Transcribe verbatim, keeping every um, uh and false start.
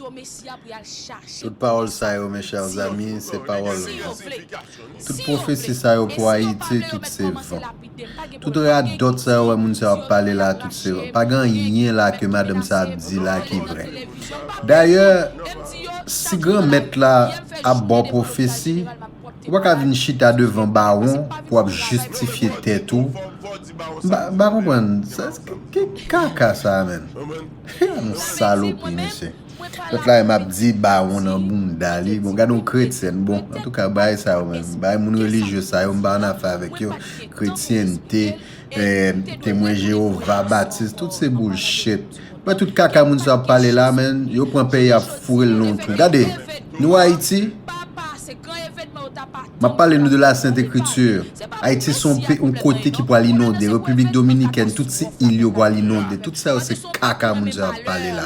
Tout pawòl sa yo, mes chers amis, se pawòl van. Tout pwofesi sa yo pou Ayiti, tout se van. Tout radòt sa yo wè moun sa yo ap pale la, tout se van. Pa gen anyen la ke madanm sa ap di la ki vrè. Dayè, si Granmèt la ap ba w pwofesi, ou pa ka vin chita devan bawon pou w ap jistifye tèt ou. M pa, m pa konprann. Sa, ki, ki kaka sa, menm? Yon salopri, mesye. Lòt la, m ap di bawon nan bounda li. Bon, gade yon kretyèn. Bon, antouka, bagay sa yo menm. Bagay moun relijye sa yo, m pa annafè avèk yo. Kretyènte, eh, Temwen Jewova, Batis, tout se bullshit. Mwen, tout kaka moun sa ap pale la, menm, yo pran peyi ap foure l nan yon twou. Gade, nou Ayiti, m ap pale nou de la Sainte Écriture. Ayiti se yon pe-, yon kote ki pral inonde. Repiblik Dominikèn, tout se il yo pral inonde. Tout sa yo se kaka moun sa ap pale la.